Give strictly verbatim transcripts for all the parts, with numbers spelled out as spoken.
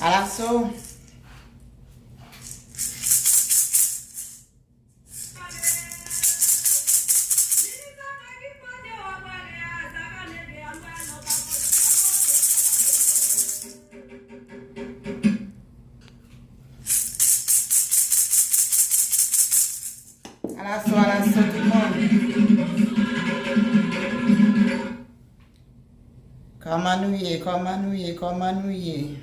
Alaso. Alaso, alaso, tout moun. Kòman nou ye? Kòman nou ye? Kòman nou ye?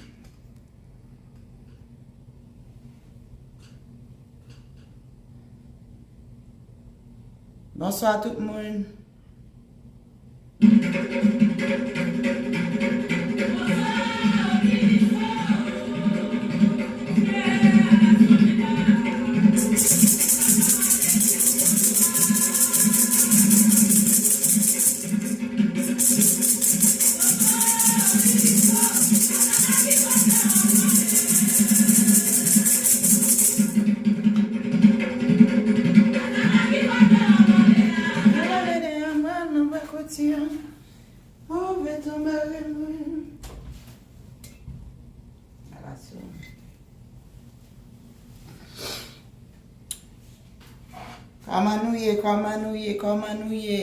Bonswa tout moun. Kòman nou ye? Kòman nou ye? Kòman nou ye?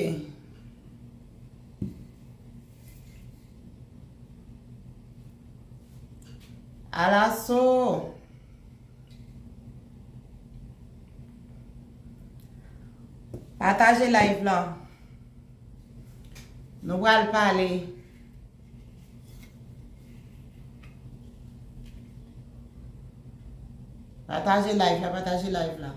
Alaso. Pataje live lan. Nou pral pale. Pataje live la, pataje live la.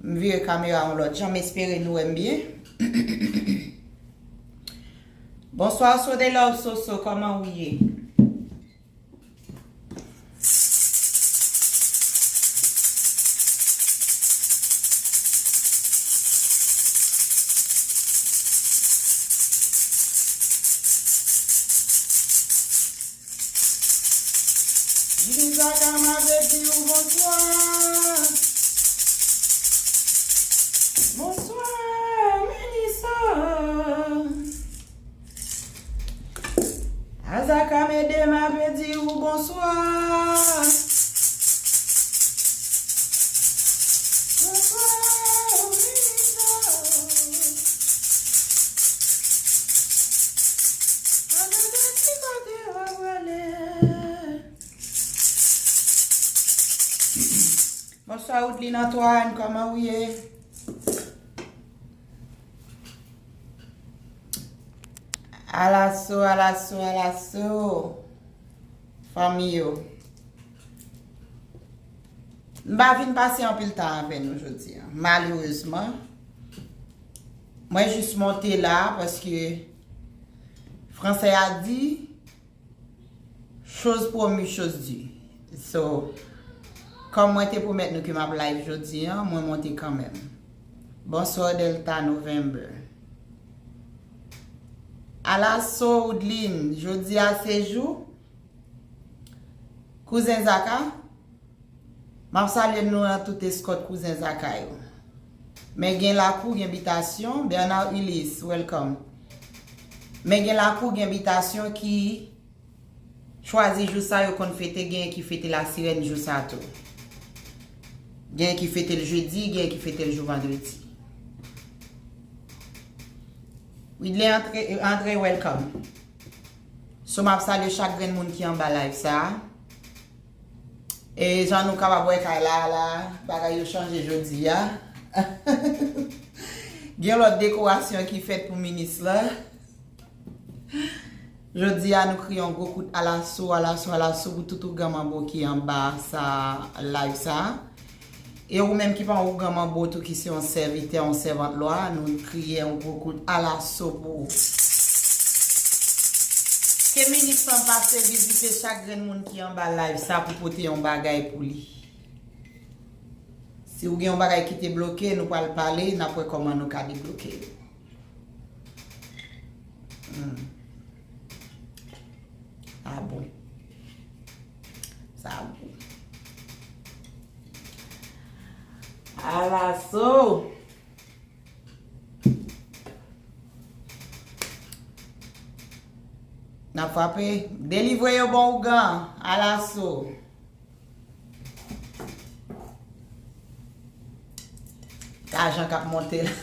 M vire kamera yon lòt jan, m espere nou wè m byen. Bonswa, Sodelove Soso, kòman ou ye? Minisa Kama vle di ou bonswa. Bonswa, Minisa. Azaka Mede, m ap di ou bonswa. Bonswa, Minisa. Bonswa, Woodline Antoine, kòman ou ye? Alaso, alaso, alaso. Fanmi yo. M pa vin pase anpil tan avè nou jodi a. Malerezman, mwen jis monte la paske fransè a di, chose promise, chose due. So, kòm mwen te pwomèt nou ke m ap live jodi a, mwen monte kanmenm. Bonswa Delta November. Alaso Woodline, jodi a se jou. Kouzen Zaka, m ap salye nou nan tout eskòt Kouzen Zaka yo. Men gen lakou, gen bitasyon. Bernard Ulysse, welcome. Men gen lakou, gen bitasyon ki chwazi jou sa yo konn fete, genyen ki fete Lasirèn jou sa tou. Genyen ki fete l jedi, genyen ki fete l jou vandredi. Widley Andre, Andre, welcome. So, m ap salye chak grenn moun ki anba live sa a. E jan nou kapab wè kay la, la, bagay yo chanje jodi a. Gen lòt dekorasyon ki fèt pou minis la. Jodi a, nou kriye yon gwo kout alaso, alaso, alaso pou tout ougan manbo ki anba sa live sa. E ou menm ki pa yon ougan manbo tou, ki se yon sèvitè, yon sèvant lwa, nou kriye yon gwo kout alaso pou ou. Ke minis lan pase vizite chak grenn moun ki anba live sa pou pote yon bagay pou li. Si ou gen yon bagay ki te bloke, nou pral pale, n ap wè kòman nou ka debloke yo. Hmm. Ah bon. Sa bon. Alaso. N ap frape. Delivre yo bon ougan. Alaso. Lajan k ap monte la.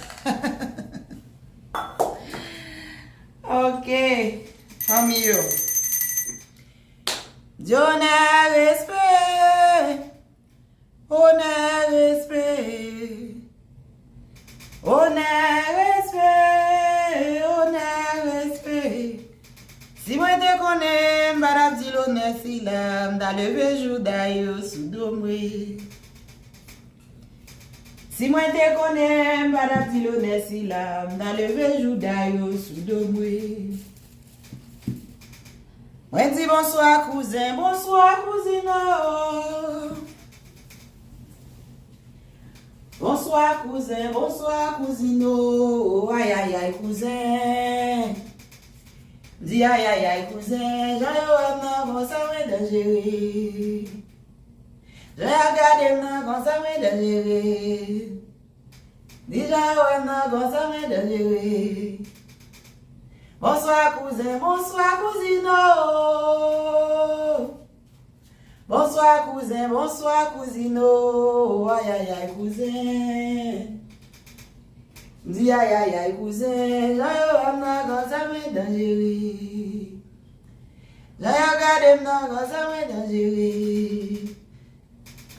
Ok. Fanmi yo. Di onè, respè. Onè, respè. Onè, respè. Onè, respè. Si mwen te konnen, m pa t ap di lonè sila, m ta leve jouda yo sou do mwen. Si mwen te konnen, m pa t ap di lonè sila, m ta leve jouda yo sou do mwen. Mwen di bonswa kouzen, bonswa kouzin o. Bonswa kouzen, bonswa kouzin o. Ayayay kouzen. Di ayayay kouzen, jan yo wè m nan konsa mwen danjere. Jan y ap gade m nan konsa mwen danjere. Di jan yo wè m nan konsa mwen danjere. Bonswa kouzen, bonswa kouzin o. Bonswa kouzen, bonswa kouzin o. Ayayay kouzen. Di ayayay kouzen, jan yo wè m nan konsa mwen danjere. Jan yo gade m nan konsa mwen danjere.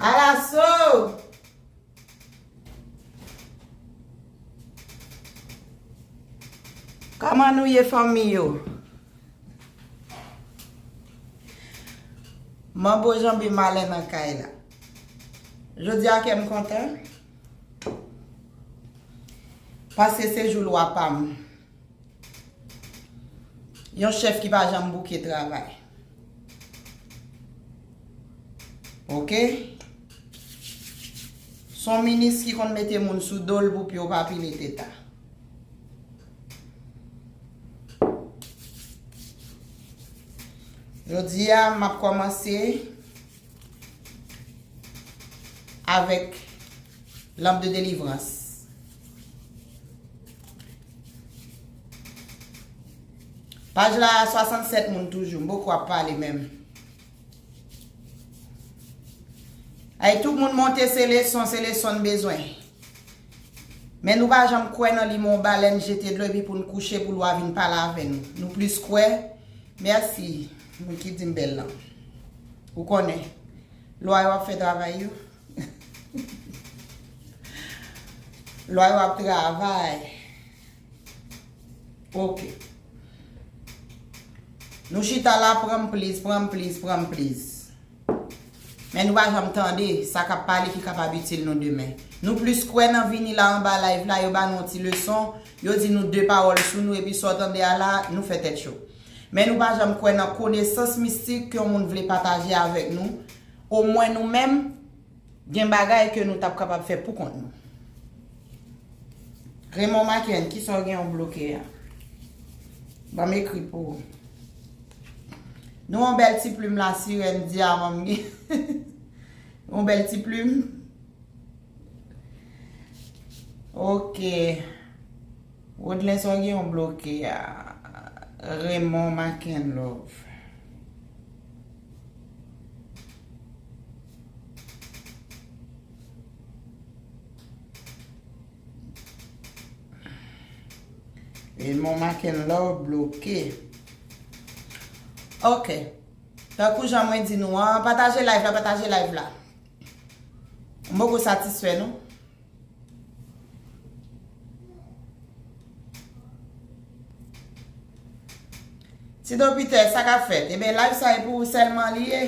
Alaso! Kòman nou ye fanmi yo? Manbo janbe malen nan kay la. Jodi a kè m kontan. Paske se jou lwa pa m. Yon chèf ki pa janm bouke travay. Ok? Se yon minis ki konn mete moun sou do l pou pye w pa pile teta. Jodi a, m ap kòmanse avèk lanp de delivrans. Paj la, swasannsèt moun toujou, m poko ap pale menm. Ay, tout moun monte, se leson, se leson n bezwen. Men nou pa janm kwè nan limen yon balèn jete dlo epi pou n kouche pou lwa vin pale avè nou. Nou plis kwè, mèsi, moun ki di m bèl lan. Ou konnen, lwa yo ap fè travay yo. Lwa yo ap travay. Ok. Nou chita la, pran m pliz, pran m pliz, pran m pliz. Men nou pa janm tande sa k ap pale ki kapab itil nou demen. Nou plis kwè nan vini la anba live la, yo ba nou yon ti leson, yo di nou de pawòl sou nou, epi sa w tande a la, nou fè tèt cho. Men nou pa janm kwè nan konesans mistik ke yon moun vle pataje avèk nou, omwen nou menm, gen bagay ke nou t ap kapab fè pou kont nou. Raymond Maken, kisa w gen w bloke a? Ban m ekri pou ou. Nou yon bèl ti plim la, sirèn dyaman m gen. Yon bèl ti plim. Ok. Rodlens, w gen yon bloke a. Raymond Makenlove. Raymond Makenlove bloke. Ok. Tankou jan mwen di nou an, pataje live la, pataje live la. M poko satisfè non. Ti Dopitè, sa k ap fèt? Ebyen, live sa e pou ou sèlman li ye.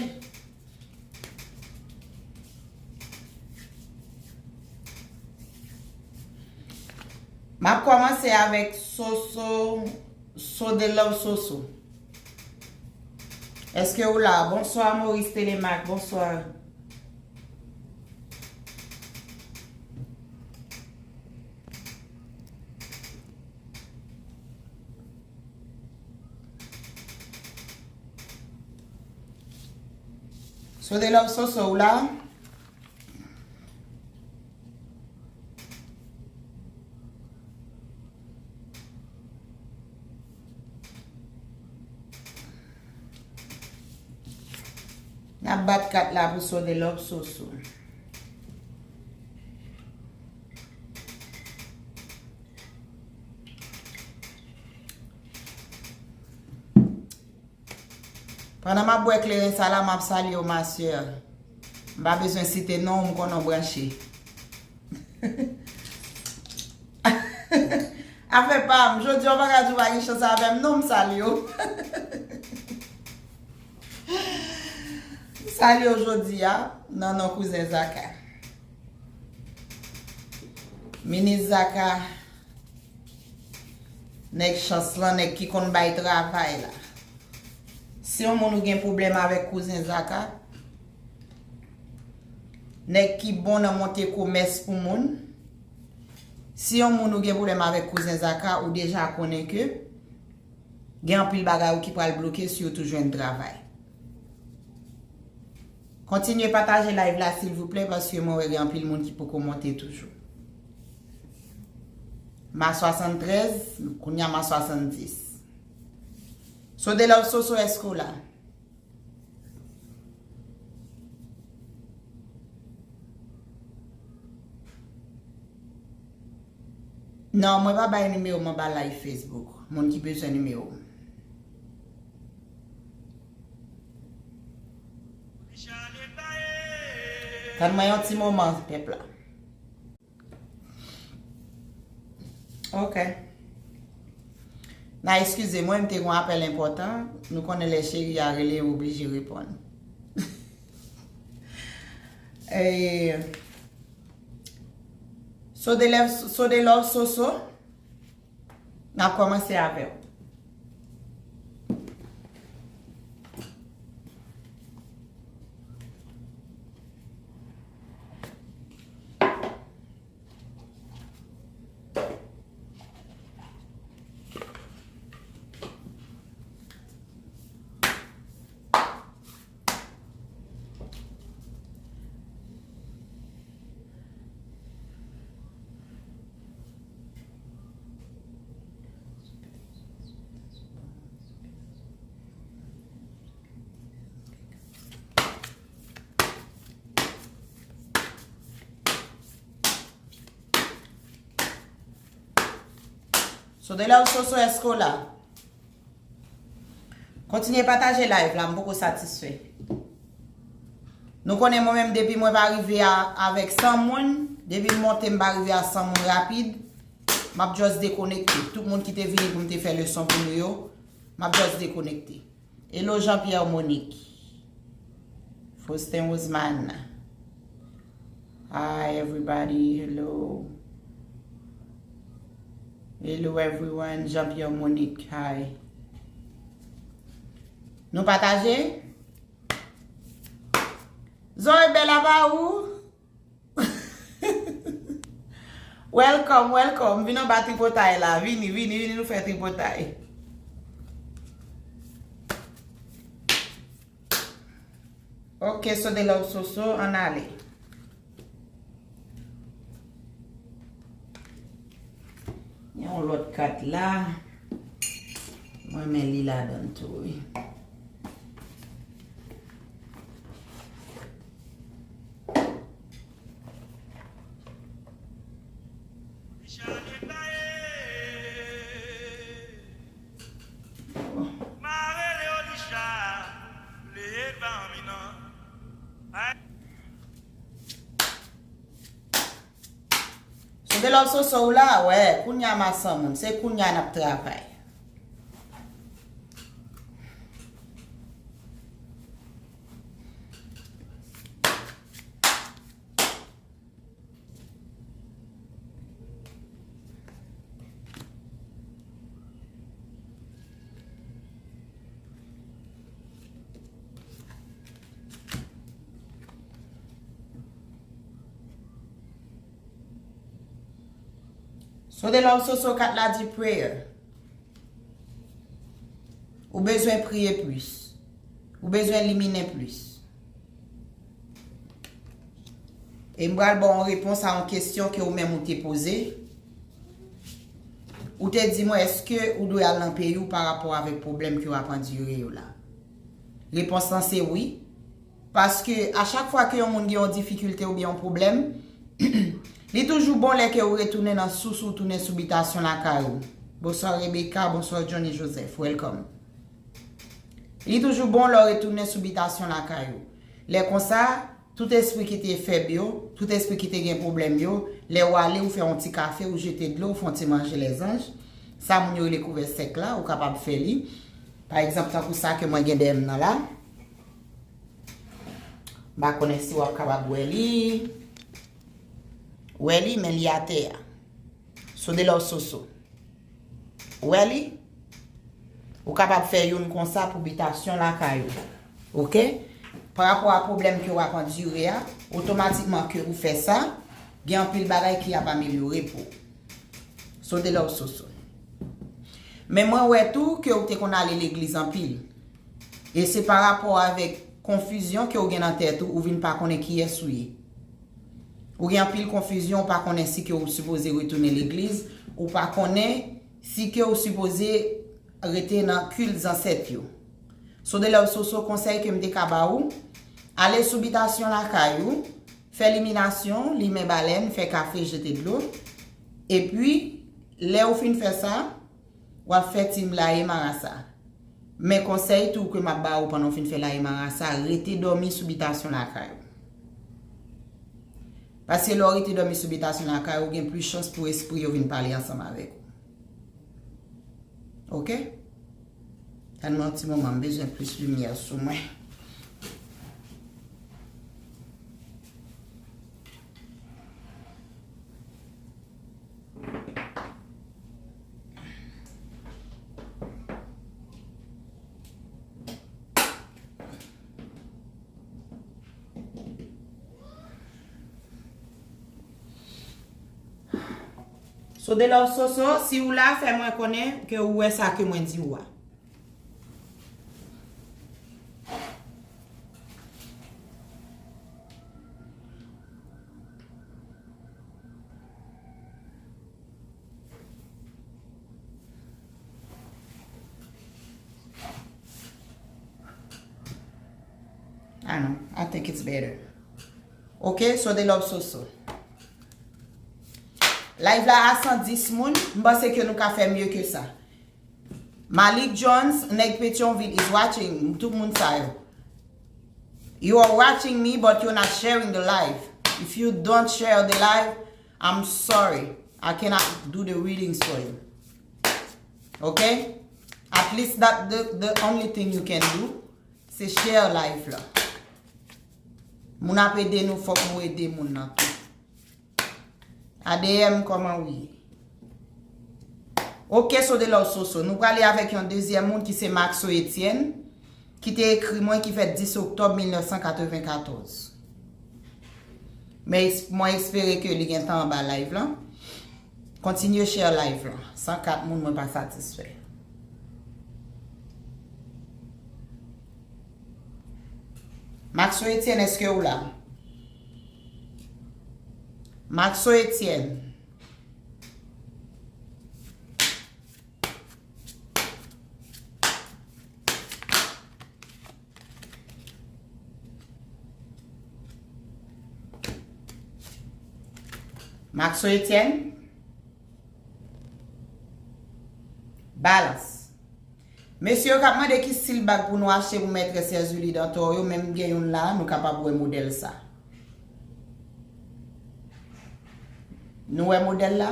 M ap kòmanse avèk Soso, So de Love Soso. Èske ou la? Bonswa, Maurice Telemaque, bonswa. So de Love Soso, ou la? Kat kat la pou Sodilove Soso. Pandan m ap bwè kleren sa la, m ap salye w, ma sè. M pa bezwen site non w, m konnen w branche. Afè pa m, jodi a w pa ka di w pa gen chans avè m, non, m salye w. M salye w jodi a, nan non kouzen Zaka. Minis Zaka, nèg chans lan, nèg ki konn bay travay la. Si yon moun ou gen pwoblèm avèk kouzen Zaka, nèg ki bon nan monte komès pou moun, si yon moun ou gen pwoblèm avèk kouzen Zaka, ou deja konnen ke gen anpil bagay ou ki pral bloke si yo tou jwenn travay. Kontinye pataje live la, silvouplè, paske mwen wè gen anpil moun ki poko monte toujou. M a swasanntrèz, kounye a m a swasanndis. Sodilove Soso, èske w la? Non, mwen pa bay nimewo m anba live Facebook. Moun ki bezwen nimewo m. Tann mwen yon ti moman, pèp la. Ok. Na eskize mwen, m te gon apèl enpòtan. Nou konnen lè cheri a rele, ou oblije reponn. Eh, Sodilove, Sodilove Soso, n ap kòmanse avè w. Sodilove Soso, èske w la? Kontinye pataje live la, m poko satisfè. Nou konnen mwen menm, depi mwen pa rive a, avèk san moun, depi m monte m pa rive a san moun rapid, m ap just dekonekte. Tout moun ki te vini pou m te fè leson pou nou yo, m ap just dekonekte. Hello Jean-Pierre Monique. Faustin Rosemane. Hi everybody, hello. Hello everyone, Jean-Pierre Monique, hi. Nou pataje? Zoe Bella pa ou? Welcome, welcome. Vin anba tripotay la. Vini, vini, vini nou fè tripotay. Ok, Sodilove Soso, ann ale. Gen yon lòt kat la. Mwen men li ladan tou, wi. Sodilove Soso w la, wè, kounya m a san moun, se kounya n ap travay. Sodilove Soso, kat la di prayer. Ou bezwen priye plis. Ou bezwen liminen plis. E m pral ba w yon repons a yon kesyon ke ou menm ou te poze. Ou te di mwen, èske ou dwe al nan peyi w pa rapò avèk pwoblèm ke w ap andire yo la? Repons lan se wi. Paske a chak fwa ke yon moun gen yon difikilte oubyen yon pwoblèm, li toujou bon lè ke ou retounen nan sous ou, tounen sou bitasyon lakay ou. Bonswa Rebecca, bonswa Johnny Joseph, welcome. Li toujou bon lè w retounen sou bitasyon lakay ou. Lè konsa, tout espri ki te fèb yo, tout espri ki te gen pwoblèm yo, lè w ale, ou fè yon ti kafe, ou jete dlo, ou fè yon ti manje lèzanj. Sa moun yo rele kouvè sèk la, ou kapab fè li. Pa egzanp, tankou sa ke mwen gen dèyè m nan la. M pa konnen si w ap kapab wè li. Wè li, men li atè a. So de love Soso. Wè li? Ou kapab fè youn konsa pou bitasyon lakay ou. Oke? Pa rapò a pwoblèm ke w ap andire a, otomatikman ke ou fè sa, gen anpil bagay ki ap amelyore pou ou. So de love Soso. Men mwen wè tou ke ou te konn ale legliz anpil. E se pa rapò avèk konfizyon ke w gen nan tèt ou, ou vin pa konnen kiyès ou ye. Ou gen anpil konfizyon, ou pa konnen si ke ou sipoze retounen legliz, ou pa konnen si ke ou sipoze rete nan kilt zansèt yo. So de love Soso, konsèy ke m te ka ba ou, ale sou bitasyon lakay ou, fè liminasyon, limen balèn, fè kafe, jete dlo. Epi, lè ou fin fè sa, w ap fè tim laye marasa. Men konsèy tou ke m ap ba ou pandan w fin fè laye marasa, rete dòmi sou bitasyon lakay ou. Paske lè w rete dòmi sou bitasyon lakay ou, gen plis chans pou espri yo vin pale ansanm avèk ou. Oke? Tann mwen yon ti moman, m bezwen plis limyè sou mwen. So de love Soso, si ou la, fè mwen konnen ke ou wè sa ke mwen di ou a. I know, I think it's better. Ok, so de love Soso. Live la a san dis moun, m panse ke nou ka fè mye ke sa. Malik Jones, nèg Petyonvil is watching, tout moun sa yo. You are watching me, but you're not sharing the live. If you don't share the live, I'm sorry. I cannot do the readings for you. Ok? At least that the, the only thing you can do, se share live la. Moun ap ede nou, fòk nou ede moun nan tou. A D M, kòman ou ye? Ok, so de love Soso. Nou prale avèk yon dezyèm moun ki se Maxo Etienne, ki te ekri mwen, ki fèt dis oktòb mil nèf san katrevenkatòz. Men es-, mwen espere ke li gentan anba live lan. Kontinye share live lan. San kat moun, mwen pa satisfè. Maxo Etienne, èske ou la? Maxo Etienne. Maxo Etienne. Balans. Mesye yo k ap mande ki stil bag pou nou achte pou mètrès Erzulie Dantor yo, menm gen youn la, nou kapab wè modèl sa. Nou wè modèl la?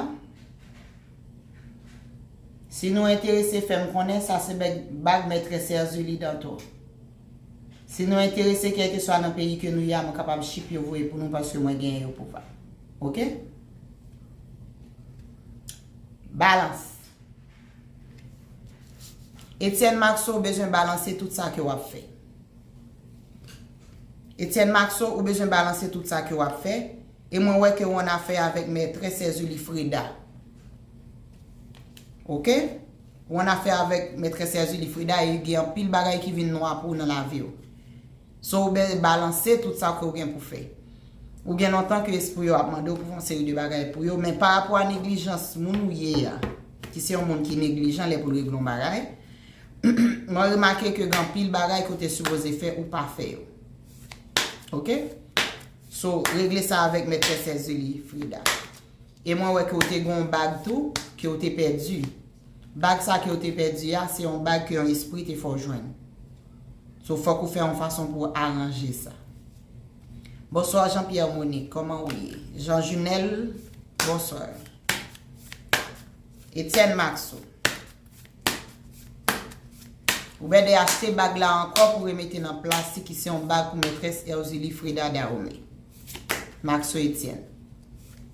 Si nou enterese, fè m konnen, sa se bag, bag mètrès Erzulie Dantor. Si nou enterese, kèlkeswa nan peyi ke nou ye a, mwen kapab ship yo voye pou nou paske mwen genyen yo pou vant. Ok? Balans. Etienne Maxo, ou bezwen balanse tout sa ke w ap fè. Etienne Maxo, ou bezwen balanse tout sa ke w ap fè. E mwen wè ke w annafè avèk mètrès Erzulie Freda. Ok? Ou annafè avèk mètrès Erzulie Freda e gen anpil bagay ki vin nwa pou ou nan lavi w. So, ou bezwen balanse tout sa ke w gen pou fè. Ou gen lontan ke espri yo ap mande w pou fè yon seri de bagay pou yo, men pa rapò a neglijans moun ou ye a, ki se yon moun ki neglijan lè pou l regle yon bagay, mwen remake ke gen anpil bagay ke w te sipoze fè, ou pa fè yo. Ok? So, regle sa avèk mètrès Èzili Freda. E mwen wè ke w te gen yon bag tou, ke w te pèdi. Bag sa ke w te pèdi a, se yon bag ke yon espri te fè w jwenn. So, fòk ou fè yon fason pou w aranje sa. Bonswa Jean Pierre Monique, kòman ou ye? Jean Junel, bonswa. Etienne Maxo. Ou bède achte bag la ankò pou remete nan plas li ki se yon bag pou mètrès Èzili Freda Dahomey. Maxo Etienne.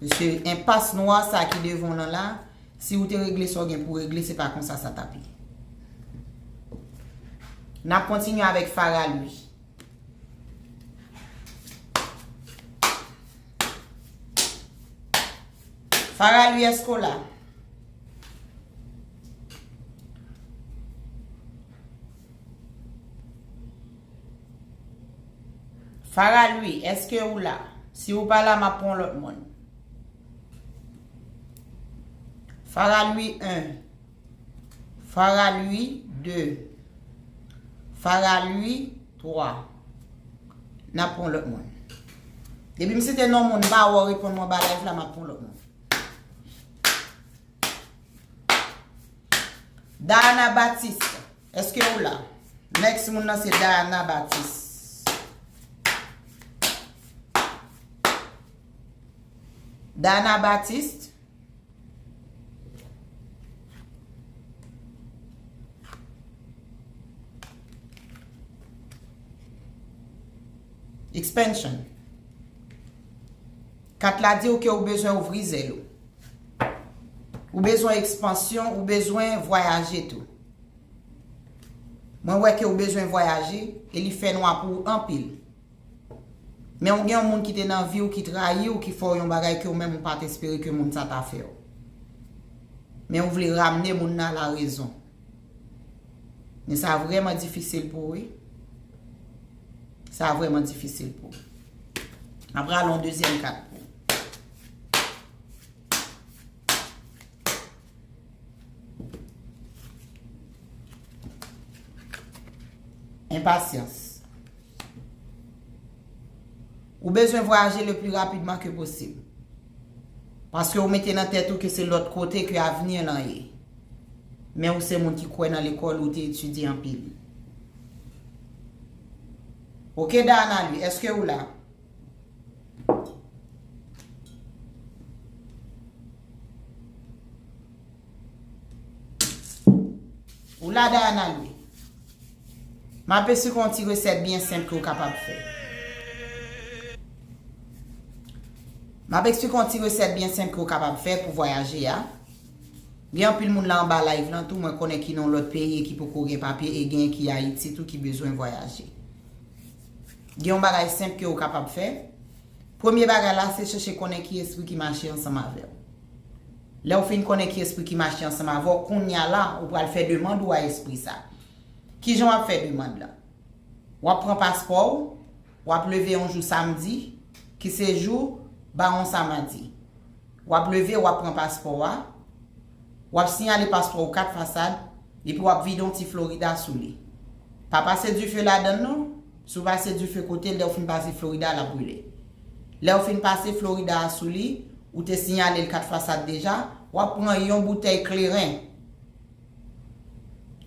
Mesye, enpas nwa sa ki devan w lan la, si ou te regle sa w gen pou regle, se pa konsa sa t ap ye. N ap kontinye avèk Farah Louis. Farah Louis, èske w la? Farah Louis, èske ou la? Si ou pa la, m ap pran lòt moun. Farah Louis en. Farah Louis de. Farah Louis twa. N ap pran lòt moun. Depi m site non moun, m pa wè w reponn mwen ba live la, m ap pran lòt moun. Dana Baptiste, èske ou la? Next moun nan se Dana Baptiste. Dana Baptiste. Expansion. Kat la di w ke ou bezwen ouvri zèl ou. Ou bezwen ekspansyon, ou bezwen vwayaje tou. Mwen wè ke ou bezwen vwayaje e li fè nwa pou ou anpil. Men ou gen yon moun ki te nan vi w ki trayi w, ki fè w yon bagay ke ou menm ou pa t espere ke moun sa ta fè w. Men ou vle ramne moun nan a la rezon. Men sa vrèman difisil pou ou, wi. Sa vrèman difisil pou ou. Apre, al yon dezyèm kat pou ou. Enpasyans. Ou bezwen vwayaje le pli rapidman ke posib. Paske ou mete nan tèt ou ke se lòt kote ke avni lan ye. Men ou se moun ki kwè nan lekòl, ou te etidye anpil. Ok, Dana Louis, èske ou la? Ou la, Dana Louis? M ap esplike yon ti resèt byen senp ke w kapab fè. M ap esplike yon ti resèt byen senp ke w kapab fè pou vwayaje a. Gen anpil moun la anba live lan tou, mwen konnen ki nan lòt peyi e ki poko gen papye, e gen ki Ayiti tou ki bezwen vwayaje. Gen yon bagay senp ke w kapab fè. Premye bagay la, se chèche konnen ki espri ki mache ansanm avè w. Lè w fin konnen ki espri ki mache ansanm avè w, kounye a la, ou pral fè demann ou a espri sa. Kijan w ap fè demann lan? W ap pran paspò w, w ap leve yon jou samdi, ki se jou Bawon Samadi. W ap leve, w ap pran paspò a, w ap siyale paspò ou kat fasad, epi w ap vide yon ti Florida sou li. Pa pase dife ladan l non, si w pase dife kote l, lè w fin pase Florida, l ap brile. Lè w fin pase Florida a sou li, ou te siyale l kat fasad deja, w ap pran yon boutèy kleren.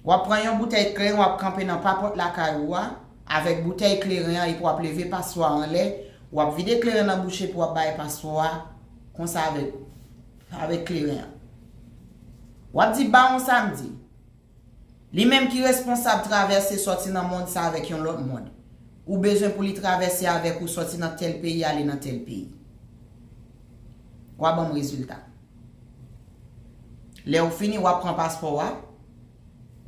W ap pran yon boutèy kleren, w ap kanpe nan papòt lakay ou a, avèk boutèy kleren an, epi w ap leve paspò a anlè, w ap vide kleren nan bouch epi w ap bay paspò a, konsa avèk, avèk kleren an. W ap di Bawon Samdi, li menm ki responsab travèse sòti nan mond sa avèk yon lòt mond. Ou bezwen pou li travèse avèk ou sòti nan tèl peyi ale nan tèl peyi. W ap ban m rezilta. Lè ou fini, w ap pran paspò a,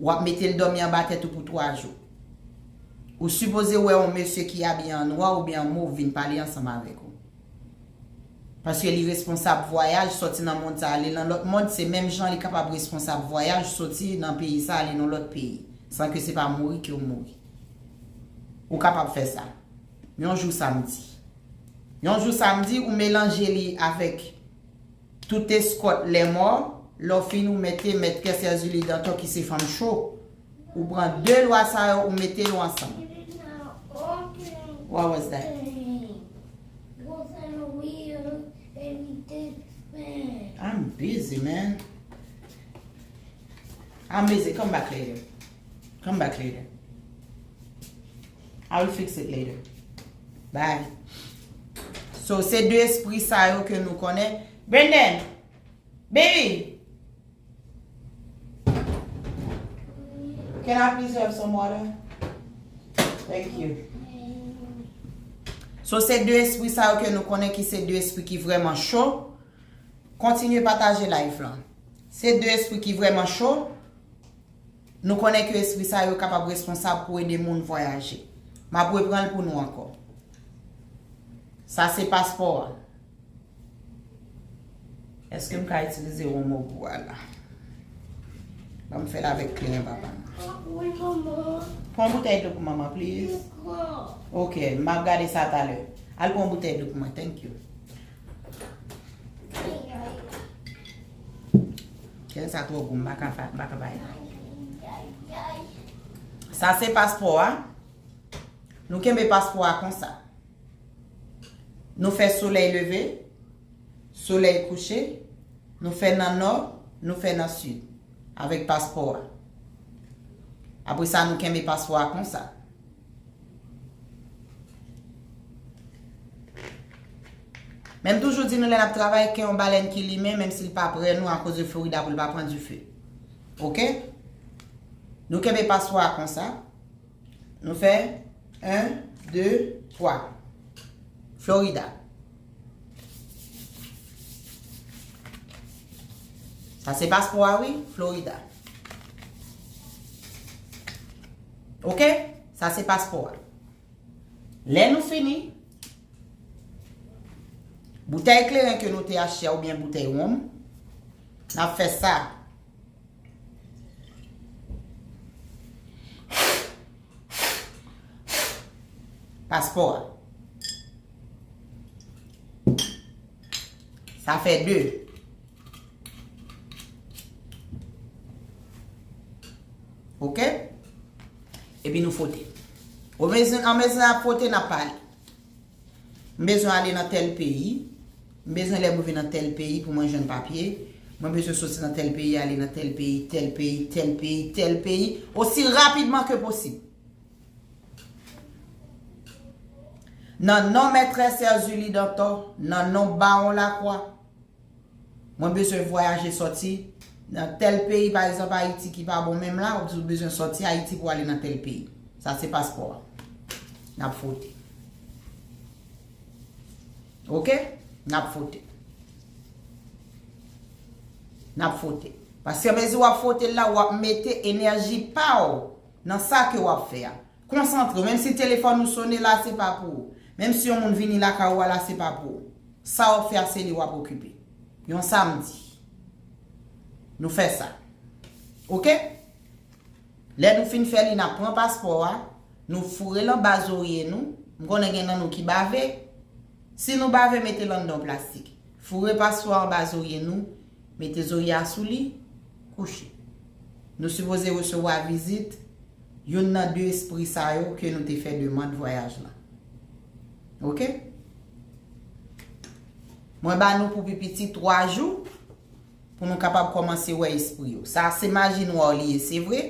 w ap mete l dòmi anba tèt ou pou twa jou. Ou sipoze wè yon mesye ki abiye an nwa oubyen an mov vin pale ansanm avèk ou. Paske li responsab vwayaj sòti nan mond sa ale nan lòt mond, se menm jan li kapab responsab vwayaj sòti nan peyi sa ale nan lòt peyi, san ke se pa mouri ke w mouri. Ou kapab fè sa. Yon jou samdi. Yon jou samdi, ou melanje li avèk tout eskòt lèmò, lè w fin ou mete mètrès Èzili Dantò ki se fanm cho. Ou pran de lwa sa yo, ou mete yo ansanm. What was that? Man. I'm busy. Come back later. Come back later. I will fix it later. Bye. So, se de espri sa yo ke nou konnen. Brendan, baby, can I please have some water? Thank you. So, se de espri sa yo ke nou konnen ki se de espri ki vrèman cho. Kontinye pataje live lan. Se de espri ki vrèman cho. Nou konnen ke espri sa yo kapab responsab pou ede moun vwayaje. M ap reprann l pou nou ankò. Sa se paspò a. Èske m ka itilize yon mo pou a la? Ban m fè l avèk kleren papa m. Wi, manman. Pran boutèy dlo pou manman, please. Ok, m ap gade sa talè. Al pran boutèy dlo pou mwen, thank you. Kè sa twò gou, m pa ka fa-, m pa ka bay la. Sa se paspò a. Nou kenbe paspò a konsa. Nou fè solèy leve, solèy kouche, nou fè nan nò, nou fè nan sid, avèk paspò a. Apre sa, nou kenbe paspò a konsa. Men m toujou di nou lè n ap travay, ke yon balèn ki limen, menm si l pa prè nou akoz de Florida pou l pa pran dife. Ok? Nou kenbe paspò a konsa. Nou fè en, de, twa. Florida. Sa se paspò a wi, Florida. Ok? Sa se paspò a. Lè nou fini, boutèy kleren ke nou te achte a oubyen boutèy wonm, n ap fè sa. Paspò a. Sa fè de. Ok? Epi nou fwote. Omezi-, anmezi n ap fwote, n ap pale. M bezwen ale nan tèl peyi. M bezwen lè m rive nan tèl peyi pou mwen jwenn papye. Mwen bezwen soti nan tèl peyi, ale nan tèl peyi, tèl peyi, tèl peyi, tèl peyi, osi rapidman ke posib. Nan non Mètrès Erzulie Dantò, nan non Bawon Lakwa, mwen bezwen vwayaje sòti nan tèl peyi, pa egzanp, Ayiti ki pa bon menm la, ou di ou bezwen sòti Ayiti pou ale nan tèl peyi. Sa se paspò a. N ap fwote. Ok? N ap fwote. N ap fwote. Paske anmezi w ap fwote l la, w ap mete enèji pa w nan sa ke w ap fè a. Konsantre w. Menm si telefòn ou sone la, se pa pou ou. Menm si yon moun vini lakay ou a la, se pa pou ou. Sa w ap fè a, se li w ap okipe. Yon samdi. Nou fè sa. Ok? Lè nou fin fè li, n ap pran paspò a, nou foure l anba zorye nou. M konnen gen nan nou ki bave. Si nou bave, mete l anndan yon plastik. Foure paspò a anba zorye nou, mete zorye a sou li, kouche. Nou sipoze resevwa vizit youn nan de espri sa yo ke nou te fè demann vwayaj lan. Ok? Mwen ba nou pou pi piti twa jou pou nou kapab kòmanse wè espri yo. Sa se maji nwa li ye, se vre.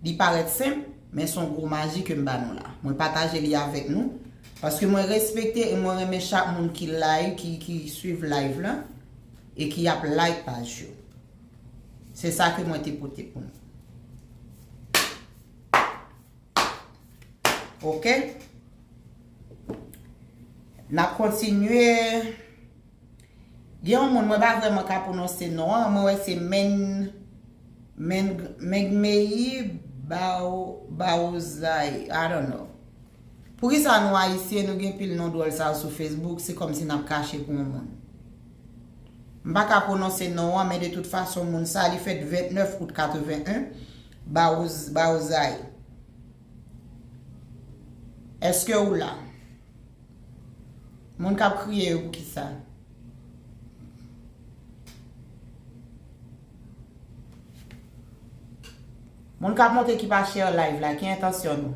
Li parèt senp, men se yon gwo maji ke m ba nou la. Mwen pataje li avèk nou, paske mwen respekte e mwen renmen chak moun ki live, ki, ki swiv live lan, e ki ap like paj yo. Se sa ke mwen te pote pou nou. Ok? N ap kontinye. Gen yon moun, mwen pa vrèman ka pwononse non an, mwen wè se Men, Men, Mengmeyi Bao-, Baozay, I don't know. Poukisa nou Ayisyen, nou gen pil non dwòl sa yo sou Facebook, se kòmsi n ap kache pou yon moun. M pa ka pwononse non an, men de tout fason, moun sa, li fèt vennèf out katreven en, Baoz-, Baozay. Èske ou la? Moun k ap kriye yo, poukisa? Moun k ap monte ki pa share live la, ki entansyon nou?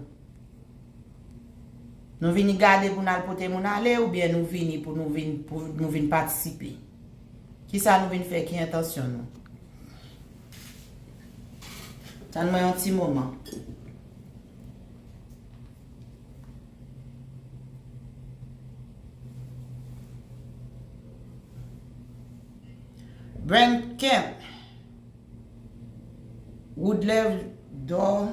Nou vini gade pou n al pote moun ale, oubyen nou vini pou nou vin, pou nou vin patisipe? Kisa nou vin fè? Ki entansyon nou? Tann mwen yon ti moman. Brand Camp. Woodley Dor,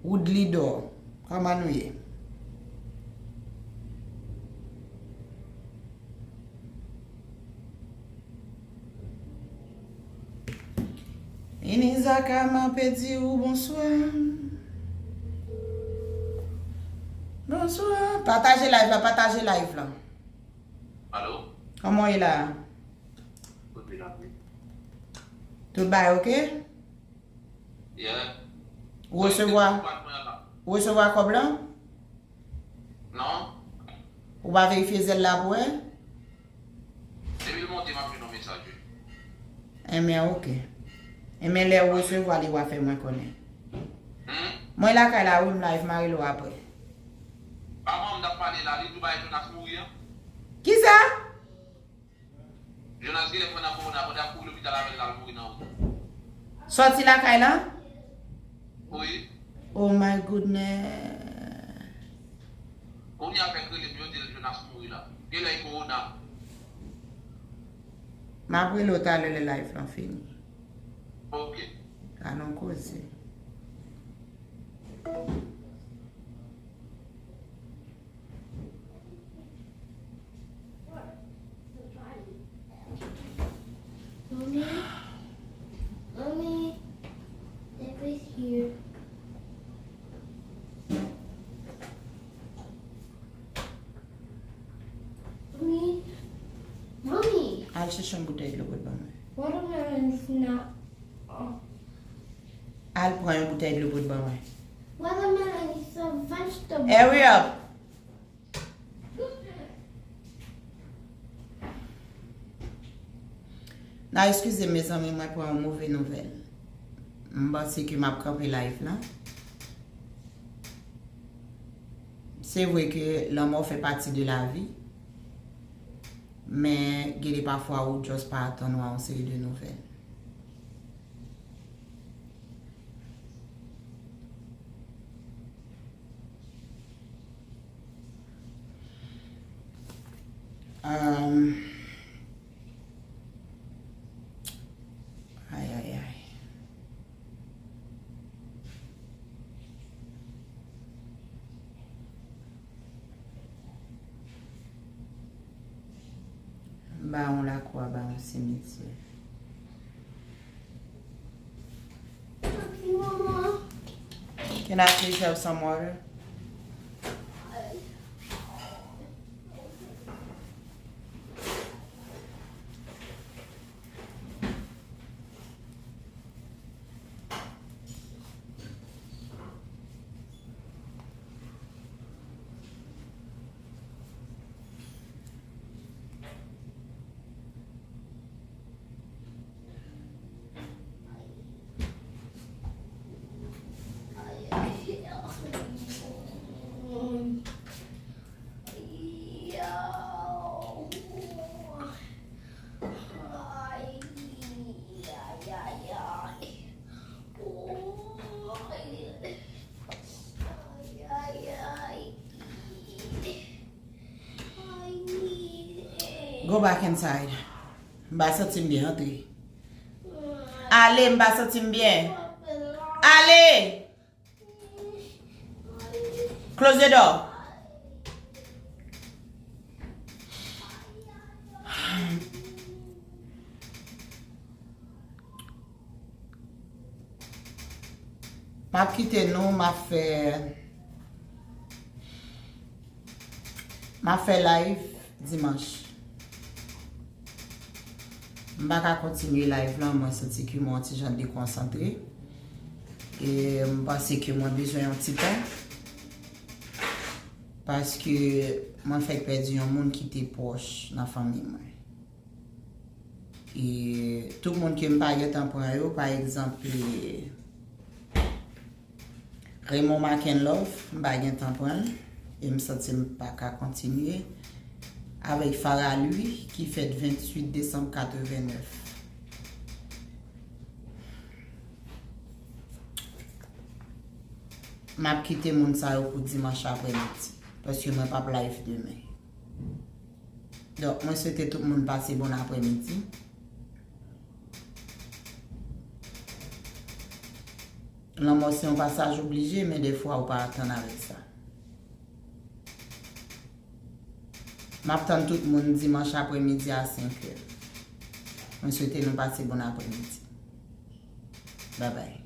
Woodley Dor, kòman nou ye? Ini Zaka, m ape di ou bonswa. Bonswa. Pataje live la, pataje live la. Alo? Kòman w ye la? Kote la, wi. Tout bagay oke? Yeah. Ou resevwa, ou resevwa kòb la? Non. Ou pa verifye zèl la pou wè? Depi l monte, m ap jwenn yon mesaj, wi. Enben, oke. Enben, lè ou resevwa li, w a fè mwen konnen. Hmm? Mwen lakay la, wi, m live, m a rele w apre. Avan m t ap pale la, li di w bagay Jonas mouri an. Kisa? Jonas genlè pran nan kowona pandan ap kouri lopital avè l la, l mouri nan wout. Sòti lakay la? Wi. Oh my goodness. Kounye a fèk rele m, yo di l Jonas mouri la. Genlè e kowona. M ap rele w talè lè live lan fini. Ok. Alon koze. Mommy, mommy, step is here. Mommy, mommy. Al chèche yon boutèy dlo pou t ban mwen. Watermelon is not. Oh. Al pran yon boutèy dlo pou t ban mwen. Watermelon is a vegetable. Hurry up. N a eskize m, mezanmi, mwen pran yon move nouvèl. M panse ke m ap kanpe live lan. Se vre ke lanmò fè pati de lavi, men gen de pafwa ou just pa atann w a yon seri de nouvèl. Um, ay, ay, ay. Ba yon lakwa, ba yon simityè. Can I please have some water? Go back inside. M pa santi m byen, antre. Ale, m pa santi m byen. Ale! Close the door. M ap kite nou, m ap fè, m ap fè live dimanch. M pa ka kontinye live lan, mwen santi ke mwen yon ti jan dekonsantre. E m panse ke mwen bezwen yon ti tan. Paske mwen fèk pèdi yon moun ki te pwòch nan fanmi mwen. E tout moun ke m pa gentan pran yo, pa egzanp, e, Raymond Makenlove, m pa gentan pran l, e m santi m pa ka kontinye. Avèk Farah Louis ki fèt venntuit desanm katrevennnèf. M ap kite moun sa yo pou dimanch aprèmidi, paske mwen p ap live demen. Donk, mwen swete tout moun pase bon aprèmidi. Lanmò se yon pasaj oblije, men defwa ou pa atann avèk sa. M ap tann tout moun dimanch aprèmidi a senk è. Mwen swete nou pase bon aprèmidi. Babay.